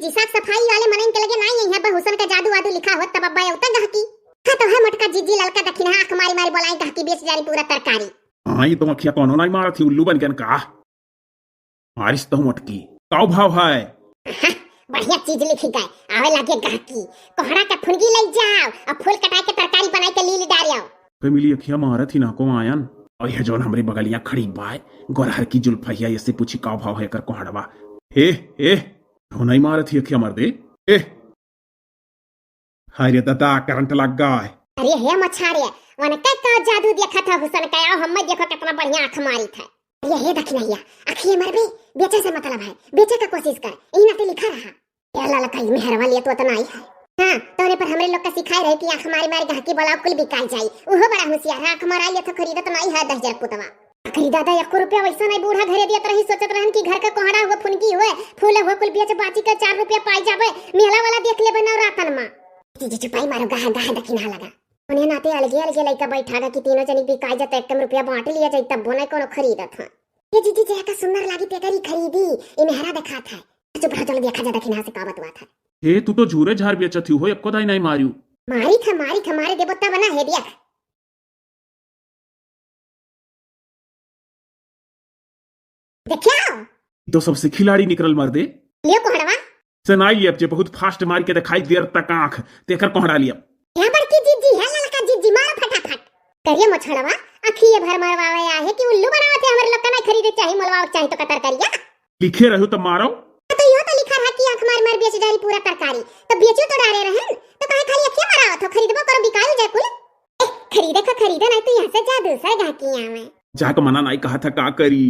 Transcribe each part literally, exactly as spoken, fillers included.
ई साफ सफाई वाले मनइन के लगे नाई है, अब हुसन का जादू वादू लिखा होत तब अब्बा अउता गहकी। हाँ तो है मोटका जीजी ललका दखिनहा आँख मारी मारी बोलाई गहकी बेच जारी पूरा तरकारी। हाँ, ई तो अँखिया कौनो नाई मारत ही, उल्लू बन गन का? मारिस तो मोटकी, काउ भाव है? हाँ, बढ़िया चीज लिखी गए, आवे लगे गहकी। कोहड़ा के फुनगी लई जाओ, अब फूल कटाई के तरकारी बनाई के लील डारियो। कोई मिली अँखिया मारत ही ना को आयन। और यह जौन हमरे बगलिया खड़ी बाय, गोरहर की जुल्फहिया, एसे पूछी काउ भाव है एकर कोहड़वा। हे, हे, हो नाई मारत ही अँखिया मर्दे। हे, हाय रे दादा, करंट लग गए। अरे हे मछाड़े, उनके का जादू देखत है हुसन का, आओ हम्मे देखो कितना बढ़िया आँख मारित है। अरे हे दखिनहिया, अँखिए मरबे, बेचे से मतलब है, बेचे का कोशिश कर, यही नाते लिखा रहा। ए ललका, ई मेहरवा लिए तो उतना ही है। हाँ, तोने पर हमरे लोग का सिखाए रहे कि आँख मारी मारी गहकी बोलाओ, कुल बिकाई जाई। उहो बड़ा होशियार है, आँख मारा लिए तो खरीदत नाई है दहिजर पुतवा। आखिरी दादा, एको रुपया वैसा नाई बूढ़ा घरे दियत रही, सोचत रहन कि घर का कोहड़ा हुआ, फुनगी हुआ, फूल हुआ, कुल बेच बाची के चार रुपया पाई जाबे, मेला वाला देख लेबे नवरातन में। जीजी चुपाई मारो, गाहे गाहे दखिनहा लगा। उन्हें नाते अलगे अलगे लइका बैठा गा कि तीनों जनी बिकाई जात, एक कम रुपया बाँट लिया जाई, तब बोले कोनो खरीदत है। ये जीजी, जे का सुंदर लागी तेकरी खरीदी, ई मेहरा देखात है। चुप रह, चल देखा जा दखिनहा से का बतवात है। हे, तू तो झूरे झार बेचत ही हो, एको दाई नाई मारियो। मारी था, मारी था, मारे देबो तब ना, हे देख। देखिया। तो सबसे खिलाड़ी निकरल मर्दे। लियो कोहड़वा। से नाई लियब जे बहुत fast मार के देखाई देर तक आँख, तेकर कोहड़ा लियब। हे बड़की जीजी, हे ललका जीजी, मारो फटाफट। करिया मोछड़वा, अँखिए भर मरवावे आहे कि उल्लू बनावत है, हमरे लोग का नाई खरीदे चाही, मोलवावे चाही तो कतर करिया। लिखे रहू तो मारो। तो यो तो लिखा रहा कि आँख मार मार बेच डारी पूरा तरकारी, तो बेचो तो डारे रहन, तो काहे खाली अँखिए मरावत हो, खरीदबो करो, बिकाई जाए कुल। ए, खरीदे का खरीदे, नाई तो यहाँ से जा दूसर गाहकी आवे। जाके मना नाई कहा था, का करी?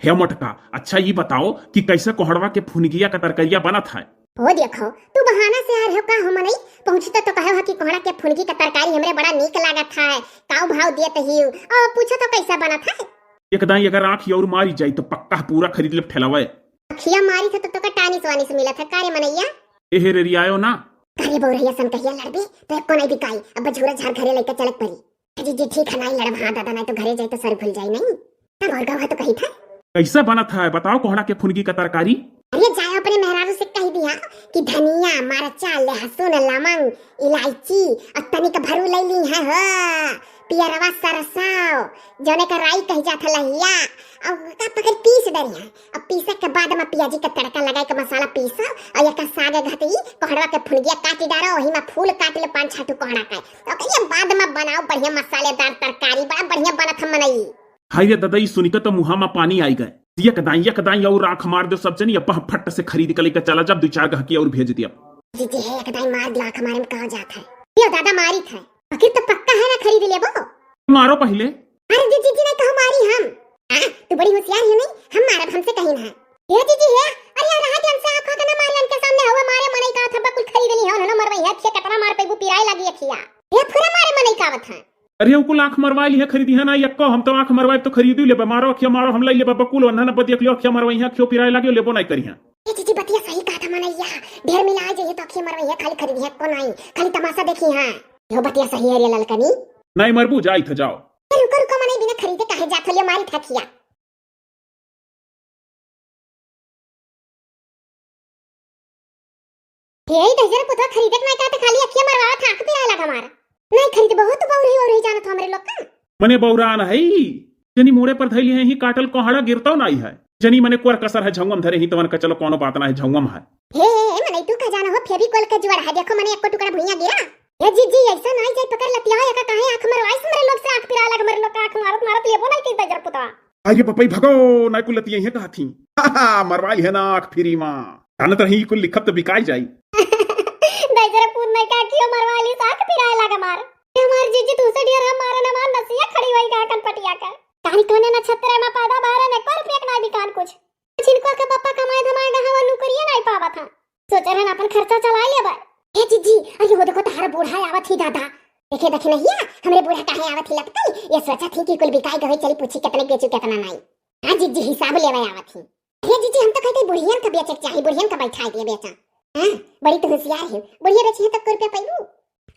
हे मोटका, अच्छा ई बताओ कि कैसे कोहड़वा के फुनगिया का तरकरिया बनत है? हो देखो, तू बहाना से आ रहे हो का हो मनई? पहुँचते तो कहे हो कि कोहड़ा के फुनगी का तरकारी हमरे बड़ा नीक लागत है, काउ भाव दियत ही, और पूछो तो कैसे बनत है? एक दाई अगर आँख और मारी जाई तो पक्का पूरा खरीद लेब ठेलवे। अँखिया मारी था तो तोका टानिस वानिस मिलत है का रे मनैया? एहे रे रियायो ना। अरे बौरैया सन कहिया लड़बे तो एको नाई बिकाई, अब झूरा झार घरे लइका चलक परी। जीजी ठीक है, नाई लड़ब। हाँ दादा, नाई तो घरे जाई तो सर भूल जाई नहीं। ना घर गाँव है तो कही था। कैसे बनत है बताओ कोहड़ा के फुनगी का तरकारी? अरे जाओ अपने मेहरारू से कही दिया कि धनिया, मरचा, लहसुन, लवंग, इलायची और तनिक भरू ले ली है हो, पियरवा सरसों, जौने का राई कही जात है लहिया, और का पकड़ पीस दे रही है। अब पीसे के बाद में पियाजी का तड़का लगाए के मसाला पीसो और एक साग घटी कोहड़वा के फुनगिया काटी डारो, वही में फूल काट ले पाँच छह ठो कोहड़ा का, ओकर ये बाद में बनाओ बढ़िया मसालेदार तरकारी, बड़ा बढ़िया बनत हम मनई। हाय रे दादा, ई सुनिके तो मुहा में पानी आई गए। एक दाई, एक दाई और आँख मार दो सब जनी, अब हम फट से खरीद के लेके चला जब दो चार गहकी और भेज दिया। जीजी है, एक दाई मार दिया, आँख मारे में कहाँ जात है? यो दादा मारी था, आखिर तो पक्का है ना खरीद लेबो। मारो पहले। अरे जीजी, जीजी नहीं कहो मारी हम। हाँ, तू बड़ी होशियार है नहीं, हम मारब, हमसे कहीं ना है। हे जीजी हे, अरे यार, रहा ध्यान से आँखों के ना मारे, उनके सामने हवा मारे मनई का थब्बा कुल खरीद ली हो ना, मरवई है, अखिया कितना मार पैबू, पिराए लगी अखिया। हे फुरा मारे मनई का आवत है। अरे उ कुल आँख मरवाई ली है, खरीदी है ना यक्को, हम तो आँख मरवाई तो खरीदी लेबे, मारो अखिया मारो, हम लाई लेबे बकुल, ओन्हा ना बदिया लियो, अखिया मरवई है, अखियो पिराए लगी, लेबो नहीं करी है। ए जीजी, बतिया सही कहा था मनैया, ढेर मिला आ जाइए तो अखिया मरवई है, खाली खरीदी है को नहीं, खाली तमाशा देखी है। यो बतिया सही है रे ललकनी। नहीं मरबू, जाई था जाओ। ए रुको रुको मनई, बिना खरीदे काहे जात हो, लियो मारी था अखिया। हे, ई दहिजर पुतवा खरीदे के नाई का त खाली अखिया मरवावत है, आँख पिराए लाग हमार। नाई खरीदबो हो तो बौरही वौरही जानत हो हमरे लोग का। मने बौरान है, जनी मोड़े पर धैली है, ही काटल कोहड़ा गिरतो नाई है। जनी मने कोर कसर है, झंगम धरे ही तवन का चलो कोनो बात ना है, झंगम है। हे, हे, हे, मनई तू का जाना हो, फेविकोल के जुआर है, देखो मने एको टुकड़ा भुइयां गिरा। ए जीजी, ऐसा नाई जाई पकड़ लतिया, एका काहे आँख मरवाइस हमरे लोग से, आँख पिराए लाग हमरे लोग का, आँख मारत मारत लेबो नाई की दहिजर पुतवा। अरे बपई भगो, नाई कुल लतिया है कहा थी। मरवाई है ना आँख फिरी माँ। जानत रही कुल लिखब तो बिकाई जाई। दहिजर पूत नहीं का कियो मरवाई ली, आँख पिराए लाग हमार। हमार जीजी तू से ढेर हम मारे न मार नसिया खड़ी वही का कनपटिया का। कहानी तोने नक्षत्र में पैदा बारे ने कर पेट ना बिकान कुछ। छिनको के पप्पा कमाए धमाए गहा वो नौकरिया नाई पावत है। सोचे रहन अपन खर्चा चलाए लेबे। हे जीजी, अरे वो देखो तहार बूढ़ा आवत ही दादा। देखे देखे नहीं है, हमरे बूढ़ा काहे आवत ही लपकल। ये सोचत ही कि कुल बिकाई गए, चली पूछी कितने बेचू कितना नाई। हाँ जीजी, हिसाब लेवे आवत ही। अरे जीजी, हम तो कहते बुढ़ियन का बेचे के चाही, बुढ़ियन का बैठा दिए बेचा। हाँ, बड़ी तो होशियार है, बुढ़िया बेची है तो को रुपया पैबू।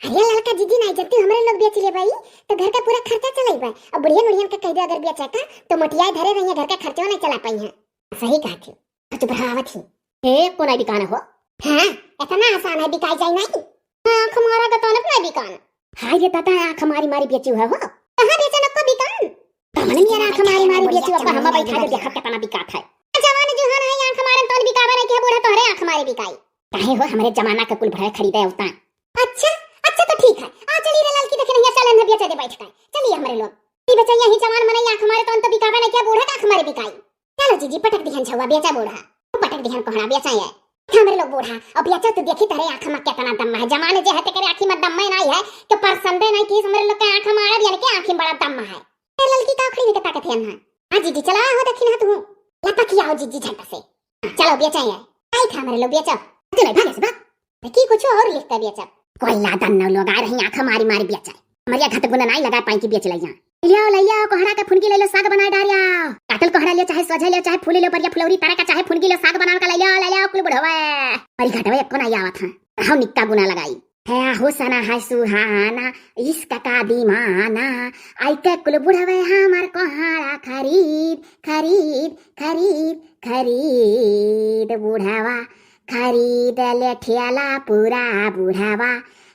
अरे ललका जीजी, नाई जब तू हमरे लोग बेच लेबे तो घर का पूरा खर्चा चलेबे। और बुढ़ियन उढ़ियन का कह दे अगर बेचे का तो मोटियाए धरे रहिए, घर का खर्चा नहीं चला पाई है। सही कहा थी। चुप रहा, आवत ही। ए, को नाई बिकान हो? हाँ, इतना आसान है, बिकाई जाई नाहीं। आँख मारा का तौन अपना बिकान। हाय रे दादा, आँख मारी मारी बेचू है हो। कहाँ बेचन अक्का बिकान? कमन यार आँख मारी मारी बेचू अक्का, हम बैठा के देखा कितना बिकात है। जवान जुहान है, आँख मारन तौन बिकावे नहीं कि बूढ़ा तोहरे आँख मारी बिकाई। काहे हो, हमरे जमाना के कुल भरे खरीदे उतान। अच्छा, अच्छा तो ठीक है। आ चली रे ललकी, देखे नहीं चलन है बेचे दे बैठ के। चलिए हमरे लोग। ई बचैया ही जवान मनई आँख मारे तौन तो बिकावे नहीं कि बूढ़ा का आँख मारी बिकाई। चलो जीजी, पटक दिहन छउआ, बेचा बूढ़ा। पटक दिहन कोहड़ा, बेचा ये। हमरे लोग बूढ़ा, अब बेचा तो देखी तोरे आँख में केतना दम है। जमाने जे है तेकरे आँखी में दम नाहीं है, तो परसंदे नाहीं कि हमरे लोग के आँख में आड़ब यानी कि आँखी में बड़ा दम है। ए ललकी का उखड़ी में के ताकत है ना? हाँ जीजी, चला हो देखी ना तू। लपकी आओ जीजी झट से। हाँ, चलो बेचा ये। आई था हमरे लोग बेचा। तू नहीं भागे से भाग। देखी कुछ और लिखता बेचा। कोई लादन नौ लोग आ रही आँख मारी मारी बेचा। हमरिया घाट गुना नाहीं लगा पाई कि बेच लइया। ले आओ, ले आओ, कोहड़ा के फुनगी ले लो, साग बनाए डारिया। काटल कोहड़ा ले, चाहे सोझे ले, चाहे फूली ले, बढ़िया फुलौरी तरह का, चाहे फुनगी ले, साग बनावे का ले लो, ले लो, कुल बुढ़वा। अरे घाटवा एको नाहीं आवत है। आओ निक्का गुना लगाई। है आहो सना है सुहाना, इश्क का दीवाना, आई के कुल बुढ़वे हमार कोहड़ा खरीद, खरीद, खरीद, खरीद बुढ़वा, खरीद ले ठेला पूरा बुढ़वा,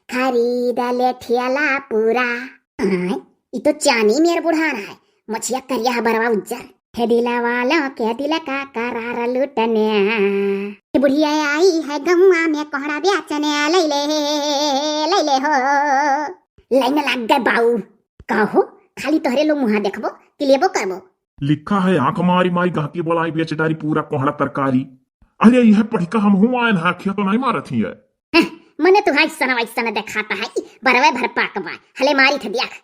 खरीद ले ठेला पूरा। आय, ई तो चानी मेर बुढ़ान है, मछिया करिया है बरवा उज्जर। हे दिला वालों के दिल का करार लूटने। ये बुढ़िया आई है गौवा में कोहड़ा बेचने, ले ले, ले ले हो। लाइन लाग गए बाऊ। कहो, खाली तोहरे लोग मुहा देखबो कि लेबो करबो? लिखा है आँख मारी मारी गहकी बोलाई बेच डारी पूरा कोहड़ा तरकारी। अरे यह पढ़ी का हम हूँ आयन है, अखिया तो नाहीं मारत ही है। हं, मने तो हाय सना वाई सना देखाता है, बरवे भर पाक बा, हले मारी थे देख।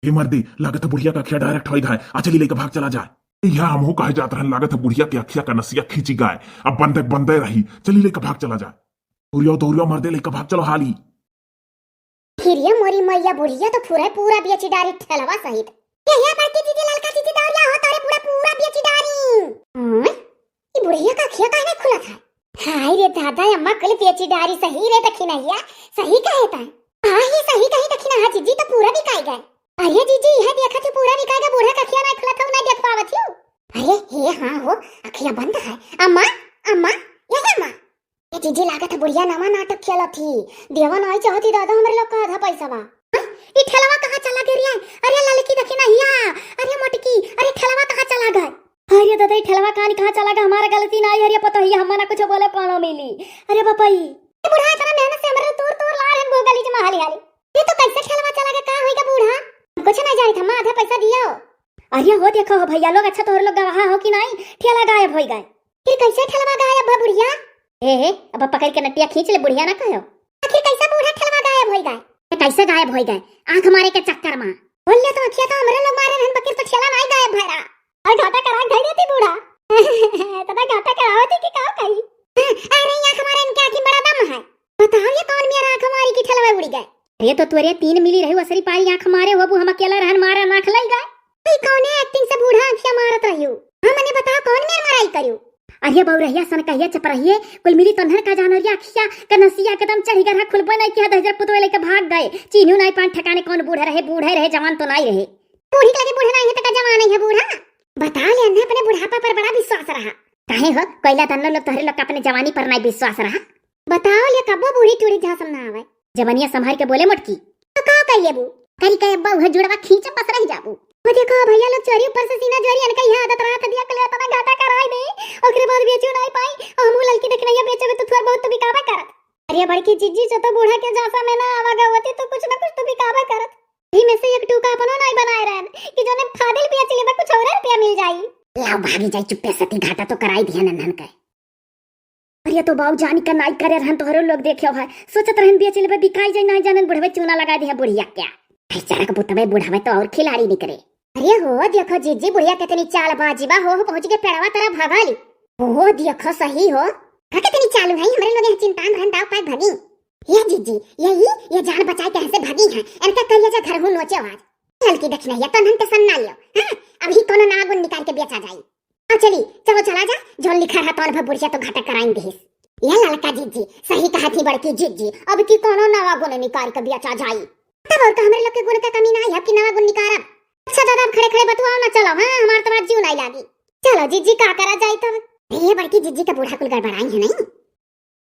ए मर्दी, लागत है बुढ़िया का अखिया direct होई गए। आ चली लइका भाग चला जाए। यह हमहू कहे जात रहन, लागत है बुढ़िया के अखिया का नसिया खींची गए। अब बंदे बंदे रही, चली लइका भाग चला जाए। दौड़ियो दौड़ियो मर्दे, लइका भाग चलो हाली। फिर ये मोरी मैया बुढ़िया तो पूरा पूरा बेची डारी ठेलवा सहित। ये ये बड़की जीजी ललका जीजी दौड़िया हो तोरे पूरा पूरा बेची डारी। हम्म? ई बुढ़िया का अखिया काहे नहीं खुलत है? हाय रे दादा, अम्मा कुल बेची डारी सही रे दखिनहिया, सही कहे ता। हाँ ही सही कही दखिनहा जीजी तो पूरा बिकाई गए। अरे जीजी, यह देखा तू पूरा बिकाई गए, बूढ़ा का अखिया नहीं खुलत हो, नहीं देख पावत हो। अरे हे हाँ हो, अखिया बंद है। अम्मा, अम्मा, यह अम्मा। ए जीजी लागत है बुढ़िया नवा नाटक खेलत ही। देवा नहीं चाहती दादा हमरे लोग का आधा पैसा बा। हाँ? ई ठेलवा कहाँ चला गए रे? अरे ललकी दखिनहिया, अरे मोटकी, अरे ठेलवा कहाँ चला गए? अरे दादा, ई ठेलवा कहानी कहाँ चला गए? हमारा गलती ना आई, अरे पतोहिया, हम ना कुछ बोले कोनो मिली। अरे बापा ई। ए बूढ़ा, इतना मेहनत से हमरे तोर तोर ला रहे हैं, गली जमा हाली हाली। ये तो कैसे ठेलवा चला गए, का होई का बूढ़ा? हम कुछ नहीं जानित, हम आधा पैसा दियो। अरे हो देखो हो भैया लोग, अच्छा तोहर लोग गवाह हो कि नहीं, ठेला गायब होई गए। फिर कैसे ठेलवा गायब भा बुढ़िया? ए हे, अब पकड़ के नटिया खींच ले, बुढ़िया ना कहो। आखिर कैसे बूढ़ा ठेलवा गायब होई गए? ए, कैसे गायब होई गए? आँख मारे के चक्कर में। बोल ले तो अखिया तो हमरे लोग मारे रहन, बकिर तो ठेला नाई गायब भरा। और घाटा करा धई देती बूढ़ा। तदा घाटा करावती कि का कही? अरे आँख मारे इनके आँखी बड़ा दम है। बताओ ये कौन मेरा आँख मारी की ठेलवा उड़ी गए? अरे तो तोरे तीन मिली रही, असरी पारी आँख मारे हो, बू हम अकेला रहन मारा नाख लई गए। ई कौने acting से बूढ़ा आँखिया मारत रहियो? हाँ, मने बताओ, कौन मेर मराई करियो? अरे बउरहिया सन कहिया चपरहिए, कुल मिली तोन्हर का जानो रे, आँखिया का नसिया एकदम चढ़ी गरहा, खुलबो नहीं किया, दहिजर पुतवे लेके भाग गए। चीन्हू नहीं पान ठिकाने कौन बूढ़ा रहे, बूढ़ा रहे, जवान तो नहीं रहे। बूढ़ी के लगे बूढ़ा नहीं है, तो का जवान नहीं है बूढ़ा? बता ले, अन्हे अपने बुढ़ापा पर बड़ा विश्वास रहा। काहे हो, कोयला तन्नो लोग तोहरे लोग का अपने जवानी पर नहीं विश्वास रहा? बताओ ले, कब्बो बूढ़ी टूढ़ी झांसम ना आवे। जवनिया संभाल के बोले मोटकी। तो का कर लेबू? करी के अब्बा उहे जुड़वा खींचे बस रह जाबू। वो देखो भैया लोग चोरी ऊपर से सीना जोरी, अनका यह आदत रहा था दिया कले तना घाटा कराई दे, ओकरे बाद बेचू नहीं पाई, और हमू ललकी देखनैया बेचे में तो थोड़ा बहुत तो बिकाबे करत। अरे बड़की जीजी, जो तो बूढ़ा के जासा में ना आवा गवती तो कुछ ना कुछ तो बिकाबे करत। यही में से एक टूका अपनो नहीं बनाए रहन कि जोने फादिल बेच लेबे कुछ और रुपया मिल जाई। लाओ भागी जाई चुप्पे से, ती घाटा तो कराई दिया नन्हन के। अरे तो बाऊ जानी का नाई करे रहन, तोहरो लोग देखे है, सोचत रहन बेच लेबे, बिकाई जाई, नाई जानन बुढ़वे चूना लगा दिया बुढ़िया क्या। भाईचारा के बुतवे बुढ़वे तो और खिलाड़ी निकरे। अरे हो देखो जीजी, बुढ़िया कितनी चालबाजी बा, हो, हो पहुँच के पेड़वा तरह भगल। हो देखो सही हो, का कितनी चालू है, हमरे लोग यहाँ चिंता में रहन दाव पाए भगी। ये जीजी, ये ई, ये जान बचाए के से भगी है, इनका करिया जा घर हूँ नोचे आज। ललकी देखनैया तो नन टेंशन ना लियो, हाँ, अभी कोनो नवा गुण निकाल के बेचा जाई। अब चली, चलो चला जा, जौन लिखा रहा तौन भर बुढ़िया तो घाटा कराइन दिहिस। ये ललका जीजी, सही कहा थी बड़की जीजी, अब की कोनो नवा गुण निकाल के बेचा जाई। तब और का हमरे लोग के गुण का कमी ना है, अब की नवा गुण निकारब। अच्छा दादा, अब खड़े खड़े बतुआओ ना, चलो, हाँ, हमार तो जीव नहीं लागी। चलो जीजी, का करा जाई तब? अरे, ये बड़की जीजी का बूढ़ा कुल गड़बड़ाई है नहीं।